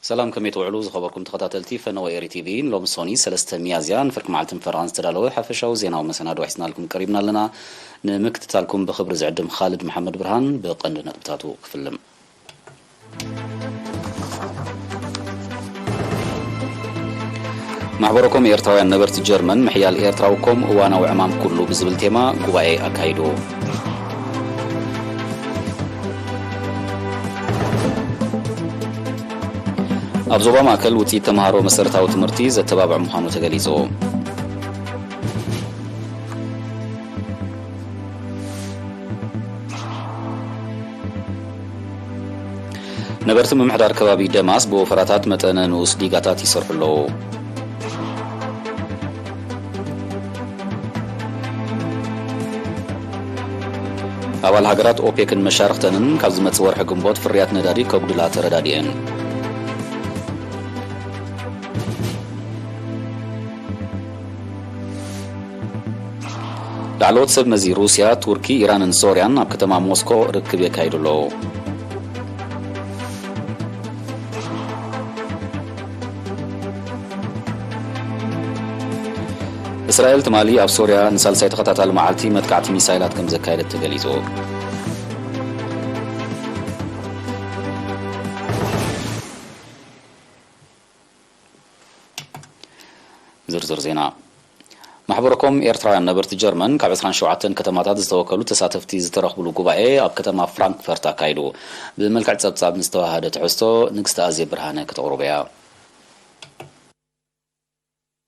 ሰላም፣ ከመይ ትውዕሉ ዝኸበርኩም ተኸታተልቲ ፈነወ ኤሪ ቲቪ? ሎሚ ሶኒ ሰለስተ ሚያዝያ ንፍርቂ መዓልትን ፈረቓን ዝተዳለወ ሓፈሻዊ ዜናዊ መሰናዶ ሒዝናልኩም ቀሪብና ኣለና። ንምክትታልኩም ብኽብሪ ዝዕድም ኻልድ መሓመድ ብርሃን። ብቐንዲ ነጥብታቱ ክፍልም። ማሕበረኮም ኤርትራውያን ነበርቲ ጀርመን፣ ምሕያል ኤርትራውኮም እዋናዊ ዕማም ኩሉ ብዝብል ቴማ ጉባኤ ኣካይዱ። ኣብ ዞባ ማእከል ውጽኢት ተምሃሮ መሰረታዊ ትምህርቲ ዘተባብዕ ምዃኑ ተገሊጹ። ነበርቲ ምምሕዳር ከባቢ ደማስ ብወፈራታት መጠነ ንኡስ ዲጋታት ይሰርሑ ኣለዉ። ኣባል ሃገራት ኦፔክን መሻርኽተንን ካብ ዝመጽእ ወርሒ ግንቦት ፍርያት ነዳዲ ከጉድላ ተረዳዲኤን። ላዕለዎት ሰብ መዚ ሩስያ፣ ቱርኪ፣ ኢራንን ሶርያን ኣብ ከተማ ሞስኮ ርክብ የካይዱ ኣለዉ። እስራኤል ትማሊ ኣብ ሶርያ ንሳልሳይ ተኸታታሊ መዓልቲ መጥቃዕቲ ሚሳይላት ከም ዘካየደት ተገሊጹ። ዝርዝር ዜና። ማሕበረኮም ኤርትራውያን ነበርቲ ጀርመን ካብ ዕስራን ሸውዓተን ከተማታት ዝተወከሉ ተሳተፍቲ ዝተረኽብሉ ጉባኤ ኣብ ከተማ ፍራንክፈርት ኣካይዱ። ብመልክዕ ጸብጻብ ንዝተዋሃደ ትሕዝቶ ንግስቲ ኣዜ ብርሃነ ክተቕርቦ እያ።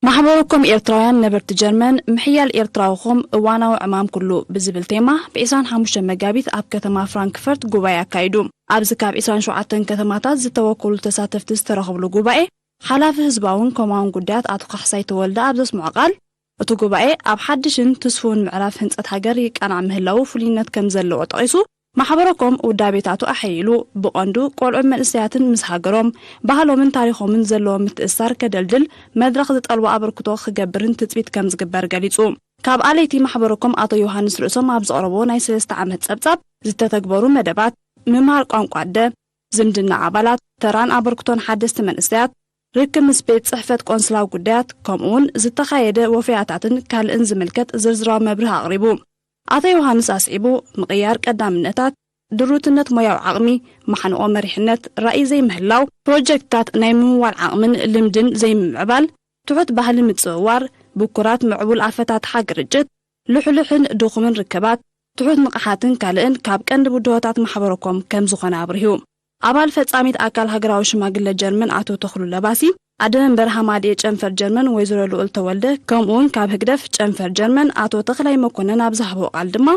ማሕበረኮም ኤርትራውያን ነበርቲ ጀርመን፣ ምሕያል ኤርትራውኹም እዋናዊ ዕማም ኩሉ ብዝብል ቴማ፣ ብ ዕስራን ሓሙሽተን መጋቢት ኣብ ከተማ ፍራንክፈርት ጉባኤ ኣካይዱ። ኣብዚ ካብ ዕስራን ሸውዓተን ከተማታት ዝተወከሉ ተሳተፍቲ ዝተረኽብሉ ጉባኤ፣ ሓላፊ ህዝባውን ኮማውን ጉዳያት ኣቶ ካሕሳይ ተወልደ ኣብ ዘስምዖ ቃል፣ እቲ ጉባኤ ኣብ ሓድሽን ትስፉውን ምዕራፍ ህንጸት ሃገር ይቃናዕ ምህላዉ ፍሉይነት ከም ዘለዎ ጠቒሱ፣ ማሕበረኮም ውዳቤታቱ ኣሐይሉ፣ ብቐንዱ ቆልዑን መንእሰያትን ምስ ሃገሮም፣ ባህሎምን ታሪኾምን ዘለዎም ምትእስሳር ከደልድል መድረኽ ዝጠልቦ ኣበርክቶ ክገብርን ትጽቢት ከም ዝግበር ገሊጹ። ካብ ኣለይቲ ማሕበረኮም ኣቶ ዮሃንስ ርእሶም ኣብ ዘቕረቦ ናይ ሰለስተ ዓመት ጸብጻብ ዝተተግበሩ መደባት፣ ምምሃር ቋንቋ ኣደ፣ ዝምድና ኣባላት፣ ተራን ኣበርክቶን ሓደስቲ መንእሰያት፣ ርክብ ምስ ቤት ጽሕፈት ቆንስላዊ ጉዳያት፣ ከምኡውን ዝተኻየደ ወፈያታትን ካልእን ዝምልከት ዝርዝራዊ መብርሂ ኣቕሪቡ። ኣቶ ዮሃንስ ኣስዒቡ፣ ምቕያር ቀዳምነታት፣ ድሩትነት ሞያዊ ዓቕሚ፣ ማሕንቖ መሪሕነት፣ ራእይ ዘይምህላው፣ ፕሮጀክትታት ናይ ምምዋል ዓቕምን ልምድን ዘይምምዕባል፣ ትሑት ባህሊ ምጽውዋር፣ ብኩራት ምዕቡል ኣፈታትሓ ግርጭት፣ ልሕሉሕን ድኹምን ርክባት፣ ትሑት ንቕሓትን ካልእን ካብ ቀንዲ ብድሆታት ማሕበረኮም ከም ዝኾነ ኣብሪሁ። ኣባል ፈጻሚት ኣካል ሃገራዊ ሽማግለ ጀርመን ኣቶ ተኽሉ ለባሲ፣ ኣደ መንበር ሃማድኤ ጨንፈር ጀርመን ወይዘሮ ልኡል ተወልደ፣ ከምኡውን ካብ ህግደፍ ጨንፈር ጀርመን ኣቶ ተኽላይ መኮነን ኣብ ዝሃቦ ቃል ድማ፣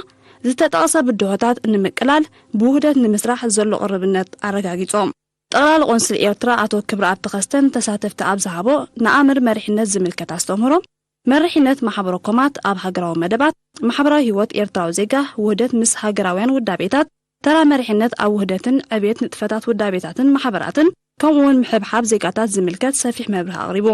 ዝተጠቕሰ ብድሆታት ንምቅላል ብውህደት ንምስራሕ ዘሎ ቅርብነት ኣረጋጊጾም። ጠቕላሊ ቆንስል ኤርትራ ኣቶ ክብረኣብ ተኸስተን ተሳተፍቲ ኣብ ዝሃቦ ንኣምር መሪሕነት ዝምልከት ኣስተምህሮ፣ መሪሕነት ማሕበረ ኮማት ኣብ ሃገራዊ መደባት፣ ማሕበራዊ ህይወት ኤርትራዊ ዜጋ፣ ውህደት ምስ ሃገራውያን ውዳቤታት፣ ተራ መሪሕነት ኣብ ውህደትን ዕብየት ንጥፈታት ውዳቤታትን ማሕበራትን፣ ከምኡውን ምሕብሓብ ዜጋታት ዝምልከት ሰፊሕ መብርሂ ኣቕሪቡ።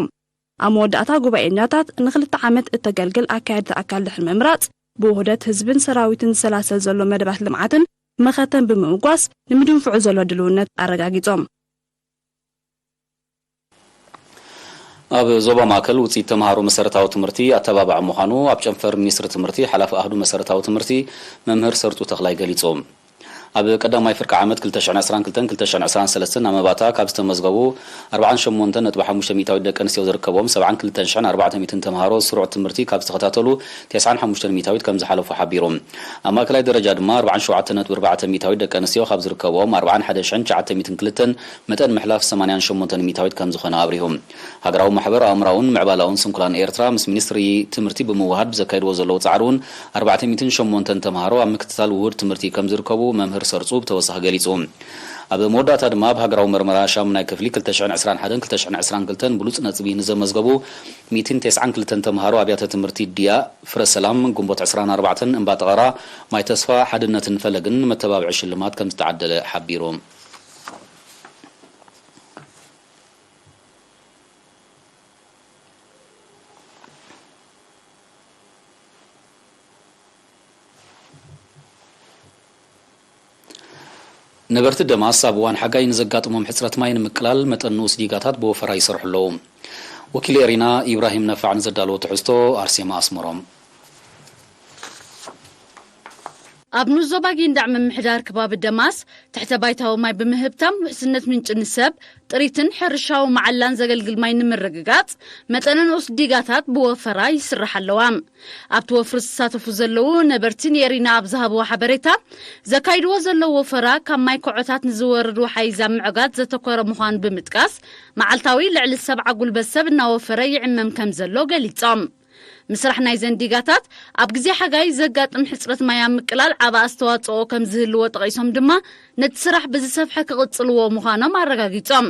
ኣብ መወዳእታ ጉባኤኛታት ንክልተ ዓመት እተገልግል ኣካየድቲ ኣካል ድሕሪ ምምራጽ፣ ብውህደት ህዝብን ሰራዊትን ዝሰላሰል ዘሎ መደባት ልምዓትን መኸተን ብምምጓስ ንምድንፍዑ ዘሎ ድልውነት ኣረጋጊጾም። ኣብ ዞባ ማእከል ውጽኢት ተምሃሮ መሰረታዊ ትምህርቲ ኣተባባዒ ምዃኑ ኣብ ጨንፈር ሚኒስትሪ ትምህርቲ ሓላፊ ኣህዱ መሰረታዊ ትምህርቲ መምህር ሰርጹ ተኽላይ ገሊጹ። ኣብ ቀዳማይ ፍርቂ ዓመት ክልተ ሽሕን ዕስራን ክልተን ክልተ ሽሕን ዕስራን ሰለስተን ኣብ መባእታ ካብ ዝተመዝገቡ ኣርባዓን ሸሞንተን ነጥቢ ሓሙሽተ ሚእታዊት ደቂ ኣንስትዮ ዝርከብዎም ሰብዓን ክልተን ሽሕን ኣርባዕተ ሚእትን ተምሃሮ ስሩዕ ትምህርቲ ካብ ዝተኸታተሉ ተስዓን ሓሙሽተን ሚእታዊት ከም ዝሓለፉ ሓቢሩ። ኣብ ማእከላይ ደረጃ ድማ ኣርባዓን ሸውዓተን ነጥቢ ኣርባዕተ ሚእታዊት ደቂ ኣንስትዮ ካብ ዝርከብዎም ኣርባዓን ሓደ ሽሕን ትሽዓተ ሚእትን ክልተን መጠን ምሕላፍ ሰማንያን ሸሞንተን ሚእታዊት ከም ዝኾነ ኣብሪሁ። ሃገራዊ ማሕበር ኣእምራውን ምዕባላውን ስንኩላን ኤርትራ ምስ ሚኒስትሪ ትምህርቲ ብምውሃድ ብዘካይድዎ ዘለዉ ጻዕሪ እውን ኣርባዕተ ሚእትን ሸሞንተን ተምሃሮ ኣብ ምክትታል ውሁድ ትምህርቲ ከም ዝርከቡ መምህር ሰርጹ ብተወሳኺ ገሊጹ። ኣብ መወዳእታ ድማ ኣብ ሃገራዊ መርመራ ሻሙናይ ክፍሊ ክልተ ሽሕን ዕስራን ሓደን ክልተ ሽሕን ዕስራን ክልተን ብሉጽ ነጥቢ ንዘመዝገቡ ሚእትን ተስዓን ክልተን ተምሃሮ ኣብያተ ትምህርቲ ድያ፣ ፍረ ሰላም፣ ግንቦት ዕስራን ኣርባዕተን፣ እምባ ጠቐራ፣ ማይ ተስፋ፣ ሓድነትን ፈለግን መተባብዒ ሽልማት ከም ዝተዓደለ ሓቢሩ። ነበርቲ ደማስ ኣብ እዋን ሓጋይ ንዘጋጥሞም ሕጽረት ማይ ንምቅላል መጠን ንኡስ ዲጋታት ብወፈራ ይሰርሑ ኣለዉ። ወኪል ኤሪና ኢብራሂም ነፋዕ ንዘዳለዎ ትሕዝቶ ኣርሴማ ኣስመሮም። ኣብ ንኡስ ዞባ ጊንዳዕ ምምሕዳር ከባቢ ደማስ ትሕተ ባይታዊ ማይ ብምህብታም ውሕስነት ምንጪ ንሰብ ጥሪትን ሕርሻዊ መዓላን ዘገልግል ማይ ንምርግጋጽ መጠነ ንኡስ ዲጋታት ብወፈራ ይስራሕ ኣለዋ። ኣብቲ ወፍሪ ዝሳተፉ ዘለዉ ነበርቲ ንኤሪና ኣብ ዝሃብዎ ሓበሬታ፣ ዘካይድዎ ዘለዉ ወፈራ ካብ ማይ ኮዖታት ንዝወርድ ወሓይዝ ኣብ ምዕጋት ዘተኮረ ምዃኑ ብምጥቃስ፣ መዓልታዊ ልዕሊ ሰብዓ ጉልበት ሰብ እናወፈረ ይዕመም ከም ዘሎ ገሊጾም። ምስራሕ ናይዘን ዲጋታት ኣብ ግዜ ሓጋይ ዘጋጥም ሕጽረት ማይ ኣብ ምቅላል ዓቢ ኣስተዋጽኦ ከም ዝህልዎ ጠቒሶም ድማ፣ ነቲ ስራሕ ብዝሰፍሐ ክቕጽልዎ ምዃኖም ኣረጋጊጾም።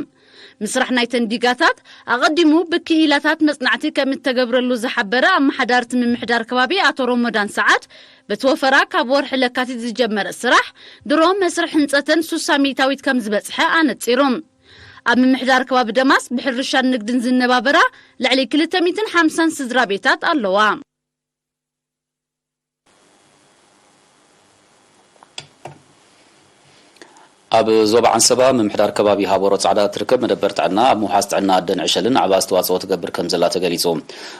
ምስራሕ ናይተን ዲጋታት ኣቐዲሙ ብክኢላታት መጽናዕቲ ከም እተገብረሉ ዝሓበረ ኣመሓዳርቲ ምምሕዳር ከባቢ ኣቶ ሮሞዳን ሰዓድ፣ በቲ ወፈራ ካብ ወርሒ ለካቲት ዝጀመረ ስራሕ ድሮ መስርሕ ህንጸተን ሱሳ ሚእታዊት ከም ዝበጽሐ ኣነጺሩ። ኣብ ምምሕዳር ከባቢ ደማስ ብሕርሻን ንግድን ዝነባበራ ልዕሊ ክልተ ሚእትን ሓምሳን ስድራ ቤታት ኣለዋ። ኣብ ዞባ ዓንሰባ ምምሕዳር ከባቢ ሃቦሮ ጻዕዳ እትርከብ መደበር ጥዕና ኣብ ምውሓስ ጥዕና ኣደን ዕሸልን ዓቢ ኣስተዋጽኦ ትገብር ከም ዘላ ተገሊጹ።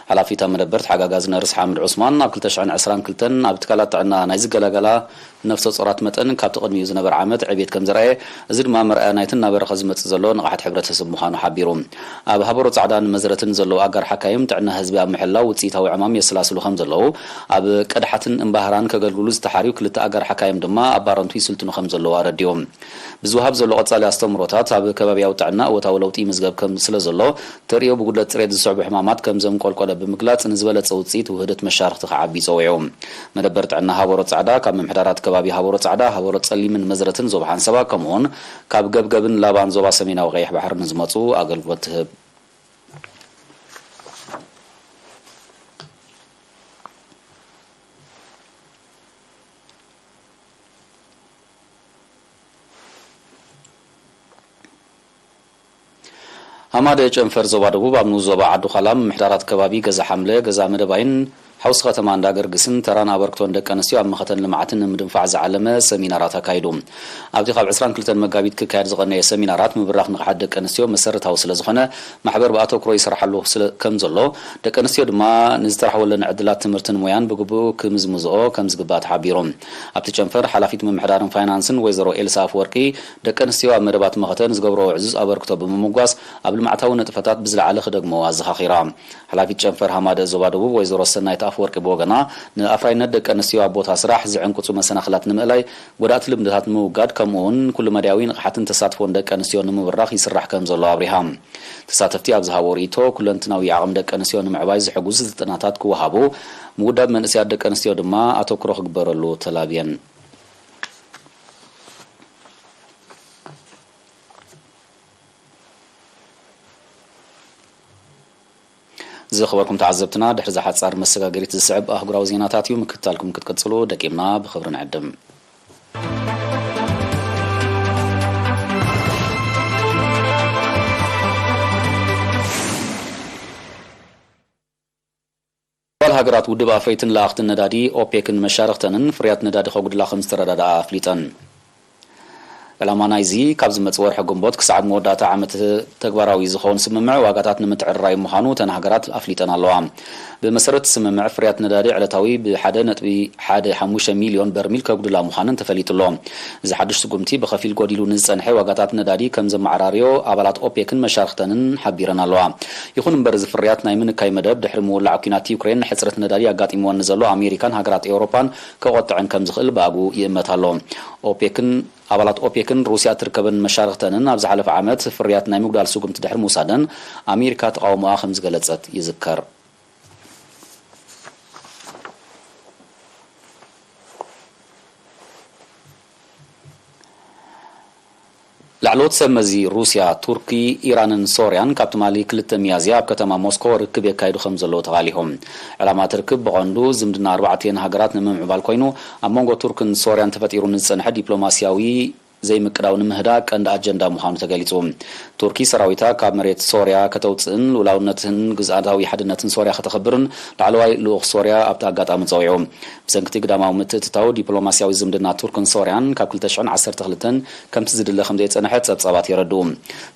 ሓላፊት ኣብ መደበር ተሓጋጋዚ ነርስ ሓምድ ዑስማን ኣብ ክልተ ሽሕን ዕስራን ክልተን ኣብ ትካላት ጥዕና ናይ ዝገላገላ ነፍሰ ጾራት መጠን ካብቲ ቅድሚኡ ዝነበረ ዓመት ዕብየት ከም ዘርኣየ፣ እዚ ድማ መርኣያ ናይቲ እናበረኸ ዝመጽእ ዘሎ ንቕሓት ሕብረተሰብ ምዃኑ ሓቢሩ። ኣብ ሃበሮ ጻዕዳን መዝረትን ዘለዉ ኣጋር ሓካይም ጥዕና ህዝቢ ኣብ ምሕላው ውጽኢታዊ ዕማም የሰላስሉ ከም ዘለዉ፣ ኣብ ቀድሓትን እምባህራን ከገልግሉ ዝተሓርዩ ክልተ ኣጋር ሓካይም ድማ ኣብ ባረንቱ ይስልጥኑ ከም ዘለዉ ኣረዲኡ። ብዝወሃብ ዘሎ ቀጻሊ ኣስተምህሮታት ኣብ ከባቢያዊ ጥዕና እወታዊ ለውጢ ይምዝገብ ከም ስለ ዘሎ፣ ተርእዮ ብጉድለት ጽሬት ዝስዕቡ ሕማማት ከም ዘንቆልቆለ ብምግላጽ፣ ንዝበለጸ ውጽኢት ውህደት መሻርኽቲ ክዓቢ ጸዊዑ። መደበር ጥዕና ሃበሮ ጻዕዳ ካብ ምምሕዳራት ከባቢ ሃበሮ ጻዕዳ፣ ሃበሮ ጸሊምን መዝረትን ዞባ ሓንሰባ፣ ከምኡውን ካብ ገብገብን ላባን ዞባ ሰሜናዊ ቀይሕ ባሕሪ ንዝመጹ ኣገልግሎት ትህብ። ሃማደ ጨንፈር ዞባ ደቡብ ኣብ ንኡስ ዞባ ዓዲ ዃላ ምምሕዳራት ከባቢ ገዛ ሓምለ፣ ገዛ መደባይን ሓውሲ ከተማ እንዳገርግስን ተራን ኣበርክቶን ደቂ ኣንስትዮ ኣብ መኸተን ልምዓትን ንምድንፋዕ ዝዓለመ ሰሚናራት ኣካይዱ። ኣብቲ ካብ ዕስራን ክልተን መጋቢት ክካየድ ዝቐነየ ሰሚናራት ምብራኽ ንቕሓት ደቂ ኣንስትዮ መሰረታዊ ስለ ዝኾነ ማሕበር ብኣተኩሮ ይሰርሓሉ ስለ ከም ዘሎ፣ ደቂ ኣንስትዮ ድማ ንዝተራሕወለን ዕድላት ትምህርትን ሞያን ብግቡእ ክምዝምዝኦ ከም ዝግባእ ተሓቢሩ። ኣብቲ ጨንፈር ሓላፊት ምምሕዳርን ፋይናንስን ወይዘሮ ኤልሳ ኣፍወርቂ፣ ደቂ ኣንስትዮ ኣብ መደባት መኸተ ንዝገብርኦ ዕዙዝ ኣበርክቶ ብምምጓስ፣ ኣብ ልምዓታዊ ንጥፈታት ብዝለዓለ ክደግምኦ ኣዘኻኺራ። ሓላፊት ጨንፈር ሃማደ ዞባ ደቡብ ወይዘሮ ሰናይት ኣፍወርቂ ብወገና፣ ንኣፍራይነት ደቂ ኣንስትዮ ኣብ ቦታ ስራሕ ዝዕንቅጹ መሰናኽላት ንምእላይ፣ ጎዳእቲ ልምድታት ንምውጋድ፣ ከምኡ እውን ኩሉ መዳያዊ ንቕሓትን ተሳትፎን ደቂ ኣንስትዮ ንምብራኽ ይስራሕ ከም ዘሎ ኣብሪሃ። ተሳተፍቲ ኣብ ዝሃቦ ርእይቶ፣ ኩለንትናዊ ዓቕሚ ደቂ ኣንስትዮ ንምዕባይ ዝሕግዙ ስልጠናታት ክወሃቡ፣ ምውዳብ መንእሰያት ደቂ ኣንስትዮ ድማ ኣተኩሮ ክግበረሉ ተላብየን። ዝኸበርኩም ተዓዘብትና፣ ድሕሪ እዛ ሓጻር መሰጋገሪት ዝስዕብ ኣህጉራዊ ዜናታት እዩ። ምክትታልኩም ክትቅጽሉ ደቂምና ብኽብሪ ንዕድም። ኣባል ሃገራት ውድብ ኣፍረይትን ለኣኽትን ነዳዲ ኦፔክን መሻርኽተንን ፍርያት ነዳዲ ከጉድላ ከም ዝተረዳድኣ ኣፍሊጠን። ዕላማ ናይዚ ካብ ዝመጽእ ወርሒ ግንቦት ክሳዕ መወዳእታ ዓመት ተግባራዊ ዝኸውን ስምምዕ ዋጋታት ንምትዕርራይ ምዃኑ እተን ሃገራት ኣፍሊጠን ኣለዋ። ብመሰረት ስምምዕ ፍርያት ነዳዲ ዕለታዊ ብሓደ ነጥቢ ሓደ ሓሙሽተ ሚልዮን በርሚል ከጉድላ ምዃነን ተፈሊጡ ኣሎ። እዚ ሓድሽ ስጉምቲ ብኸፊል ጎዲሉ ንዝጸንሐ ዋጋታት ነዳዲ ከም ዘመዓራርዮ ኣባላት ኦፔክን መሻርኽተንን ሓቢረን ኣለዋ። ይኹን እምበር፣ እዚ ፍርያት ናይ ምንካይ መደብ ድሕሪ ምውላዕ ኲናት ዩክሬን፣ ሕጽረት ነዳዲ ኣጋጢምወን ንዘሎ ኣሜሪካን ሃገራት ኤውሮፓን ከቖጥዐን ከም ዝኽእል ብኣግኡ ይእመት ኣሎ። ኦፔክን ኣባላት ኦፔክን ሩስያ እትርከበን መሻርኽተንን ኣብ ዝሓለፈ ዓመት ፍርያት ናይ ምጉዳል ስጉምቲ ድሕሪ ምውሳደን፣ ኣሜሪካ ተቓውሞኣ ከም ዝገለጸት ይዝከር። ላዕለዎት ሰብ መዚ ሩስያ፣ ቱርኪ፣ ኢራንን ሶርያን ካብ ትማሊ ክልተ ሚያዝያ ኣብ ከተማ ሞስኮ ርክብ የካይዱ ከም ዘለዉ ተቓሊሖም። ዕላማ እቲ ርክብ ብቐንዱ ዝምድና ኣርባዕቲኤን ሃገራት ንምምዕባል ኮይኑ፣ ኣብ መንጎ ቱርክን ሶርያን ተፈጢሩ ንዝጸንሐ ዲፕሎማስያዊ ዘይምቅዳው ንምህዳእ ቀንዲ ኣጀንዳ ምዃኑ ተገሊጹ። ቱርኪ ሰራዊታ ካብ መሬት ሶርያ ከተውጽእን ልኡላውነትን ግዝኣታዊ ሓድነትን ሶርያ ከተኽብርን ላዕለዋይ ልኡኽ ሶርያ ኣብቲ ኣጋጣሚ ጸዊዑ። ብሰንክቲ ግዳማዊ ምትእትታው ዲፕሎማስያዊ ዝምድና ቱርክን ሶርያን ካብ ክልተ ሽሕን ዓሰርተ ክልተን ከምቲ ዝድለ ከም ዘይጸንሐ ጸብጻባት የረድኡ።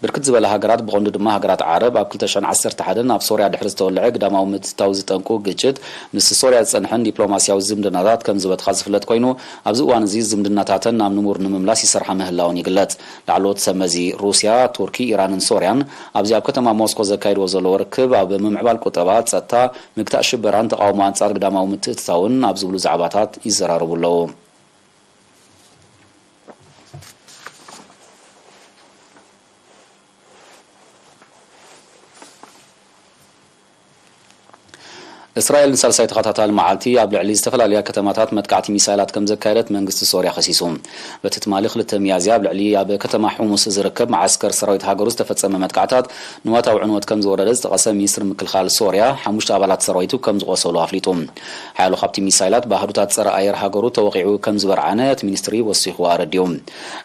ብርክት ዝበላ ሃገራት ብቐንዱ ድማ ሃገራት ዓረብ ኣብ ክልተ ሽሕን ዓሰርተ ሓደን ኣብ ሶርያ ድሕሪ ዝተወልዐ ግዳማዊ ምትእትታው ዝጠንቁ ግጭት ምስ ሶርያ ዝጸንሐን ዲፕሎማስያዊ ዝምድናታት ከም ዝበትኻ ዝፍለጥ ኮይኑ፣ ኣብዚ እዋን እዚ ዝምድናታተን ናብ ንቡር ንምምላስ ይሰርሓ ምህላወን ይግለጽ። ላዕለዎት ሰብ መዚ ሩስያ፣ ቱርኪ፣ ኢራንን ሶርያን ኣብዚ ኣብ ከተማ ሞስኮ ዘካይድዎ ዘለዉ ርክብ ኣብ ምምዕባል ቁጠባ፣ ጸጥታ፣ ምግታእ ሽበራን ተቓውሞ ኣንጻር ግዳማዊ ምትእትታውን ኣብ ዝብሉ ዛዕባታት ይዘራረቡ ኣለዉ። እስራኤል ንሳልሳይ ተኸታታሊ መዓልቲ ኣብ ልዕሊ ዝተፈላለያ ከተማታት መጥቃዕቲ ሚሳይላት ከም ዘካየደት መንግስቲ ሶርያ ከሲሱ። በቲ ትማሊ ክልተ ሚያዝያ ኣብ ልዕሊ ኣብ ከተማ ሑሙስ ዝርከብ መዓስከር ሰራዊት ሃገሩ ዝተፈጸመ መጥቃዕታት ንዋታዊ ዕንወት ከም ዝወረደ ዝጠቐሰ ሚኒስትሪ ምክልኻል ሶርያ፣ ሓሙሽተ ኣባላት ሰራዊቱ ከም ዝቖሰሉ ኣፍሊጡ። ሓያሎ ካብቲ ሚሳይላት ብኣሃዱታት ጸረ ኣየር ሃገሩ ተወቒዑ ከም ዝበርዓነ እቲ ሚኒስትሪ ወሲኹ ኣረዲኡ።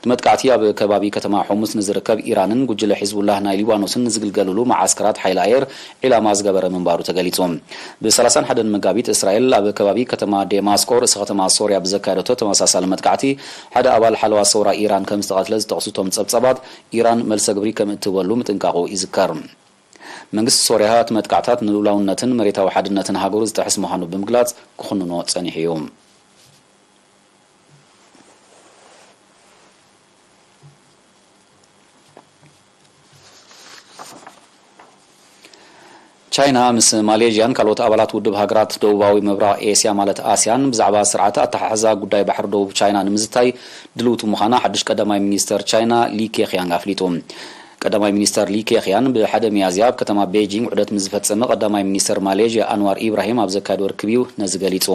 እቲ መጥቃዕቲ ኣብ ከባቢ ከተማ ሑሙስ ንዝርከብ ኢራንን ጉጅለ ሒዝቡላህ ናይ ሊባኖስን ንዝግልገልሉ መዓስከራት ሓይሊ ኣየር ዒላማ ዝገበረ ምንባሩ ተገሊጹ። ብ ሰላሳን ሓደን መጋቢት እስራኤል ኣብ ከባቢ ከተማ ዴማስቆ ርእሰ ከተማ ሶርያ ብዘካየደቶ ተመሳሳሊ መጥቃዕቲ ሓደ ኣባል ሓለዋ ሰውራ ኢራን ከም ዝተቐትለ ዝጠቕሱ እቶም ጸብጻባት፣ ኢራን መልሰ ግብሪ ከም እትህበሉ ምጥንቃቑ ይዝከር። መንግስቲ ሶርያ እቲ መጥቃዕታት ንልኡላውነትን መሬታዊ ሓድነትን ሃገሩ ዝጥሕስ ምዃኑ ብምግላጽ ክኹንኖ ጸኒሑ እዩ። ቻይና ምስ ማሌዥያን ካልኦት ኣባላት ውድብ ሃገራት ደቡባዊ ምብራቕ ኤስያ ማለት ኣስያን ብዛዕባ ስርዓተ ኣተሓሕዛ ጉዳይ ባሕሪ ደቡብ ቻይና ንምዝታይ ድልውቲ ምዃና ሓድሽ ቀዳማይ ሚኒስተር ቻይና ሊ ኬኽያንግ ኣፍሊጡ። ቀዳማይ ሚኒስተር ሊ ኬኽያን ብሓደ ሚያዝያ ኣብ ከተማ ቤጂንግ ውዕደት ምስ ዝፈጸመ ቀዳማይ ሚኒስተር ማሌዥያ ኣንዋር ኢብራሂም ኣብ ዘካየዶ ርክብ እዩ ነዚ ገሊጹ።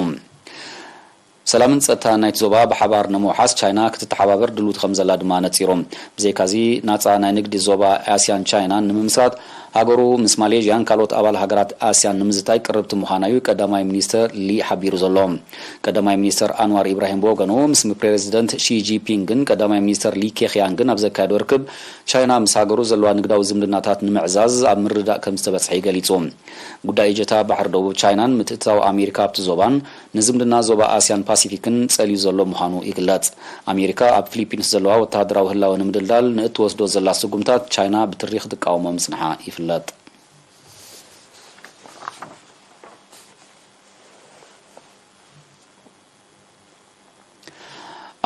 ሰላምን ጸጥታን ናይቲ ዞባ ብሓባር ንምውሓስ ቻይና ክትተሓባበር ድልውቲ ከም ዘላ ድማ ነጺሩ። ብዘይካዚ፣ ናጻ ናይ ንግዲ ዞባ ኣስያን ቻይናን ንምምስራት፣ ሃገሩ ምስ ማሌዥያን ካልኦት ኣባል ሃገራት ኣስያን ንምዝታይ ቅርብቲ ምዃና እዩ ቀዳማይ ሚኒስተር ሊ ሓቢሩ ዘሎ። ቀዳማይ ሚኒስተር ኣንዋር ኢብራሂም ብወገኑ፣ ምስ ፕሬዚደንት ሺ ጂንፒንግን ቀዳማይ ሚኒስተር ሊ ኬኽያንግን ኣብ ዘካየዶ ርክብ፣ ቻይና ምስ ሃገሩ ዘለዋ ንግዳዊ ዝምድናታት ንምዕዛዝ ኣብ ምርድዳእ ከም ዝተበጽሐ እዩ ገሊጹ። ጉዳይ እጀታ ባሕሪ ደቡብ ቻይናን ምትእትታው ኣሜሪካ ኣብቲ ዞባን ንዝምድና ዞባ ኣስያን ፓሲፊክን ጸልዩ ዘሎ ምዃኑ ይግለጽ። ኣሜሪካ ኣብ ፊሊፒንስ ዘለዋ ወተሃደራዊ ህላወ ንምድልዳል ንእትወስዶ ዘላ ስጉምታት ቻይና ብትሪ ክትቃወሞ ምጽንሓ ይፍለጥ።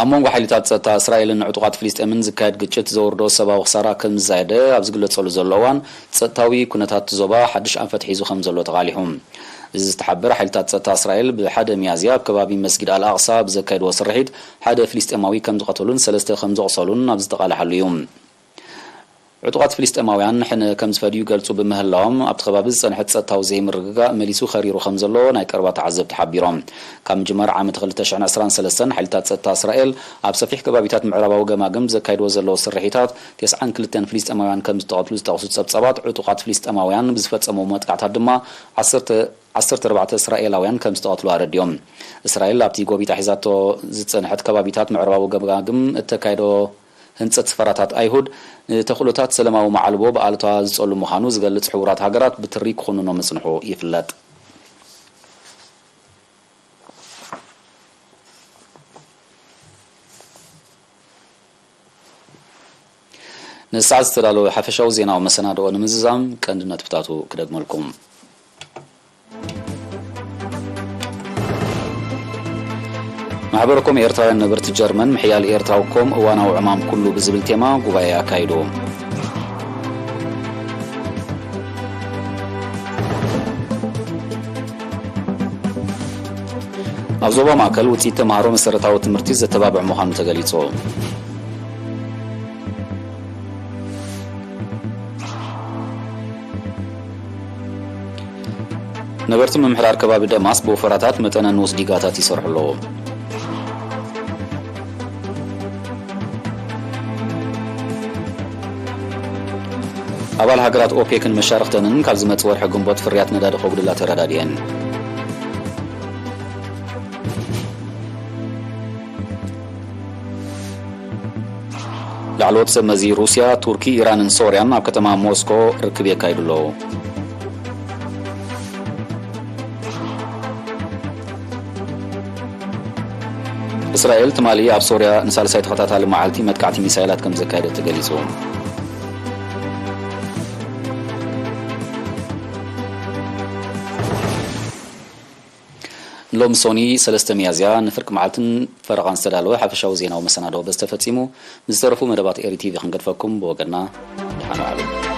ኣብ መንጎ ሓይልታት ጸጥታ እስራኤልን ዕጡቓት ፍልስጤምን ዝካየድ ግጭት ዘውርዶ ሰብኣዊ ክሳራ ከም ዝዛየደ ኣብ ዝግለጸሉ ዘሎ እዋን፣ ጸጥታዊ ኩነታት እቲ ዞባ ሓድሽ ኣንፈት ሒዙ ከም ዘሎ ተቓሊሑ። እዚ ዝተሓበረ ሓይልታት ጸጥታ እስራኤል ብሓደ ሚያዝያ ኣብ ከባቢ መስጊድ ኣልኣቕሳ ብዘካየድዎ ስርሒት ሓደ ፍልስጤማዊ ከም ዝቐተሉን ሰለስተ ከም ዘቑሰሉን ኣብ ዝተቓልሓሉ እዩ። ዕጡቓት ፍልስጤማውያን ሕነ ከም ዝፈድዩ ይገልጹ ብምህላዎም፣ ኣብቲ ከባቢ ዝጸንሐ ጸጥታዊ ዘይምርግጋእ መሊሱ ከሪሩ ከም ዘሎ ናይ ቀረባ ተዓዘብቲ ሓቢሮም። ካብ ምጅማር ዓመት ክልተ ሽሕን ዕስራን ሰለስተን ሓይልታት ጸጥታ እስራኤል ኣብ ሰፊሕ ከባቢታት ምዕራባዊ ገማግም ዘካይድዎ ዘለዉ ስርሒታት፣ ተስዓን ክልተን ፍልስጤማውያን ከም ዝተቐትሉ ዝጠቕሱ ጸብጻባት፣ ዕጡቓት ፍልስጤማውያን ብዝፈጸምዎ መጥቃዕታት ድማ ዓሰርተ፣ ዓሰርተ ኣርባዕተ እስራኤላውያን ከም ዝተቐትሉ ኣረዲኦም። እስራኤል ኣብቲ ጎቢጣ ሒዛቶ ዝጸንሐት ከባቢታት ምዕራባዊ ገማግም እተካይዶ ህንጸት ስፈራታት ኣይሁድ ንተኽእሎታት ሰላማዊ መዓልቦ ብኣሉታ ዝጸሉ ምዃኑ ዝገልጽ ሕቡራት ሃገራት ብትሪ ክኹንኖ ምጽንሑ ይፍለጥ። ንሰዓት ዝተዳለወ ሓፈሻዊ ዜናዊ መሰናድኦ ንምዝዛም ቀንዲ ነጥብታቱ ክደግመልኩም። ማሕበር ኮም ኤርትራውያን ነበርቲ ጀርመን ምሕያል ኤርትራዊ ኮም እዋናዊ ዕማም ኩሉ ብዝብል ቴማ ጉባኤ ኣካይዱ። ኣብ ዞባ ማእከል ውጽኢት ተምሃሮ መሰረታዊ ትምህርቲ ዘተባብዕ ምዃኑ ተገሊጹ። ነበርቲ ምምሕዳር ከባቢ ደማስ ብወፈራታት መጠነ ንኡስ ዲጋታት ይሰርሑ ኣለዉ። ኣባል ሃገራት ኦፔክን መሻርኽተንን ካብ ዝመጽእ ወርሒ ግንቦት ፍርያት ነዳዲ ከጉድላ ተረዳዲኤን። ላዕለዎት ሰብ መዚ ሩስያ፣ ቱርኪ፣ ኢራንን ሶርያን ኣብ ከተማ ሞስኮ ርክብ የካይዱ ኣለዉ። እስራኤል ትማሊ ኣብ ሶርያ ንሳልሳይ ተኸታታሊ መዓልቲ መጥቃዕቲ ሚሳይላት ከም ዘካየደት ተገሊጹ። ሎሚ ሶኒ ሰለስተ ሚያዝያ ንፍርቂ መዓልትን ፈረቓን ዝተዳለወ ሓፈሻዊ ዜናዊ መሰናድኦ በዚ ተፈጺሙ። ንዝተረፉ መደባት ኤሪ ቲቪ ክንገድፈኩም ብወገንና ደሓን ዋዕሉ።